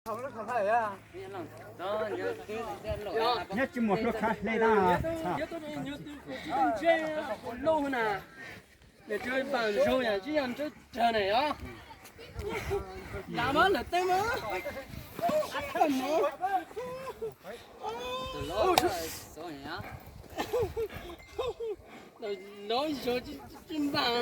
Nyob tsis muaj hlua khav hle na. Nws tsis npam zoo yom, tsis yog ntsawj tsawg na yom. Lam mas lawm tej mas. Lov zoo tsis npam.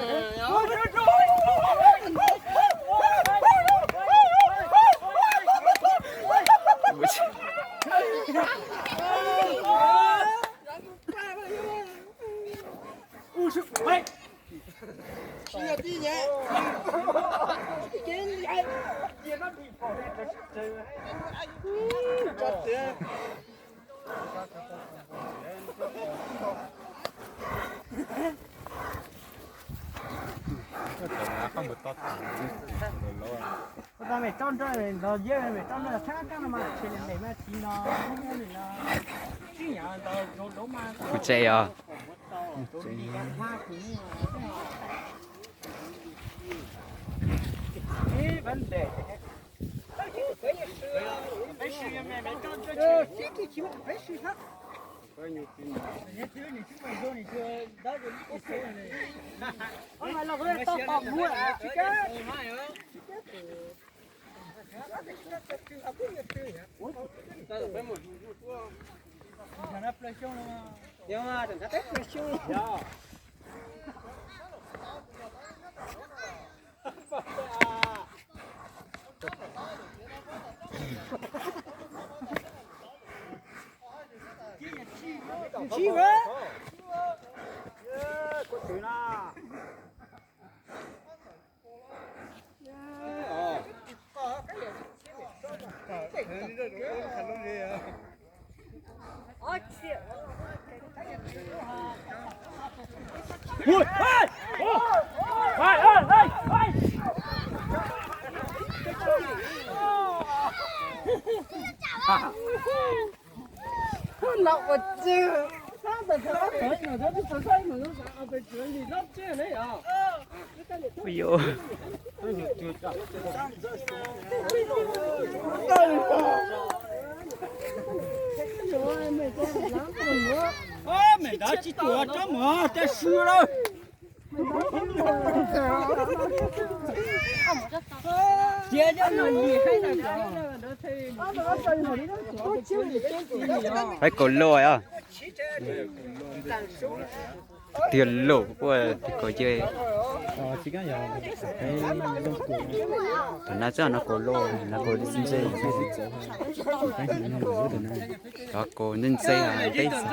Ua tau mem tsob nroj ntog yawg mem tsob nroj tshab kab no mas tsheb li ntes mas tsis no, tsis nyav ntog zoo lub mas. Kuv tsev os. Mem ntawd tsis tuam rab mov tej sw lawm. Hais kaum loj os. Tiag loj puas tiag kaum ce. Tam no txoj no kaum loj, no kaum ntse. Cov kaus ntse ntse peb xav.